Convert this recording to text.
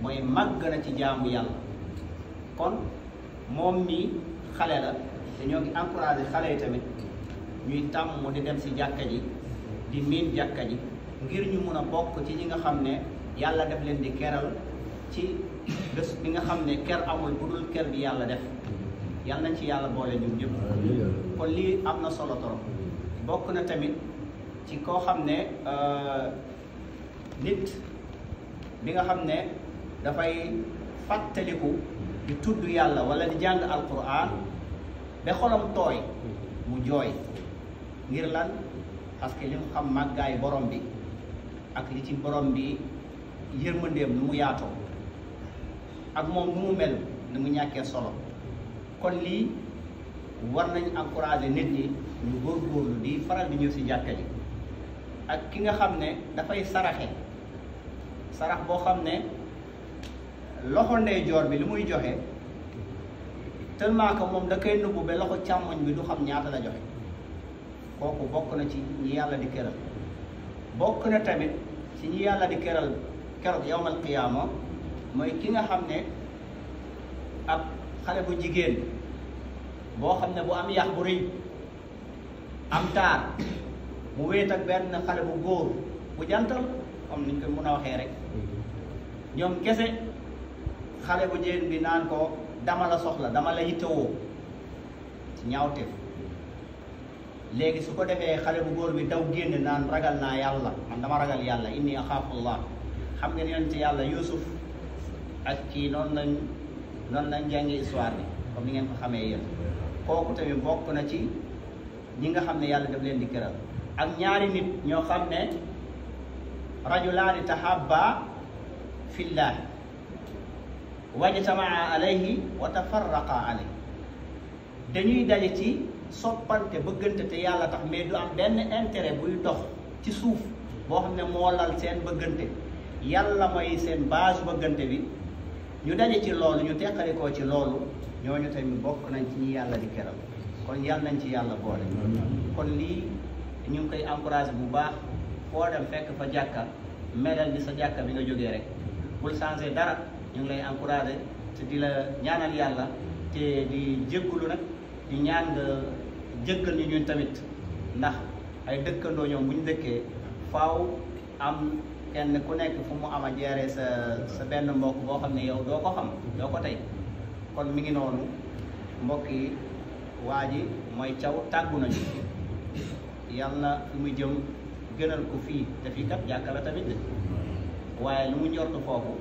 mooy màgg na ci jaamu yàlla. kon moom mi xale la te ñoo ngi encouragé xale yi tamit ñuy tàmm di dem si jàkka ji di miin jàkka ji ngir ñu mun a bokk ci ñi nga xam ne yàlla def leen di keral ci bés bi nga xam ne ker amul bu dul ker bi yàlla def. yàlla nañ ci yàlla boole ñun ñëpp. kon lii am na solo trop. bokk na tamit ci koo xam ne nit bi nga xam ne dafay fàttaliku di tudd yàlla wala di jàng alquran ba xolam tooy mu jooy ngir lan parce que li mu xam màggaay borom bi ak li ci borom bi yërmandeem nu mu yaatoo ak moom nu mu mel nu mu ñàkkee solo. kon lii war nañ encourager nit ñi ñu góorgóorlu di faral di ñëw si jàkka ji ak ki nga xam ne dafay saraxe sarax boo xam ne loxo ndeyjoor bi li muy joxe tellement que moom da koy nëbbu ba loxo càmmoñ bi du xam ñaata la joxe kooku bokk na ci ñi yàlla di keral. bokk na tamit ci ñi yàlla di keral keroog yawmal qiyaama mooy ki nga xam ne ab xale bu jigéen boo xam ne bu am yax bu rëy am taar mu wéet ak benn xale bu góor bu jantal comme niñ ko mën a waxee rek ñoom kese xale bu jigéen bi naan ko dama la soxla dama la yittewoo ci ñaawteef. léegi su ko defee xale bu góor bi daw génn naan ragal naa yàlla man dama ragal yàlla inni axaafullah. xam nga yonent yàlla Yuusuf ak kii noonu lañ jàngee histoire bi comme ni ngeen ko xamee yéen. kooku tamit bokk na ci ñi nga xam ne yàlla daf leen di këral. ak ñaari nit ñoo xam ne rajulaani tahabba fillah wajtamaa alayhi wa tafarraqa alayhi. dañuy daje ci soppante bëggante te yàlla tax mais du am benn intérêt buy dox ci suuf boo xam ne moo lal seen bëggante yàlla mooy seen base bëggante bi. ñu daje ci loolu ñu teqalikoo ci loolu ñooñu tamit bokk nañ ci ñi yàlla di keral. kon yàlla nañ ci yàlla boole. kon lii ñu ngi koy encouragé bu baax foo dem fekk fa jàkka melal ni sa jàkka bi nga jógee rek bul changé dara ñu ngi lay encouragé te di la ñaanal yàlla te di jéggulu nag di ñaan nga jéggal ñu ñun tamit ndax ay dëkkandoo ñoom bu ñu dëkkee faaw am kenn ku nekk fu mu am a jeeree sa benn mbokk boo xam ne yow doo ko xam doo ko tey. kon mi ngi noonu mbokk yi waa ji mooy caw tàggu nañu yàlla na fi mu jëm gënal ko fii te fii kat jàkka la tamit de waaye lu mu njortu foofu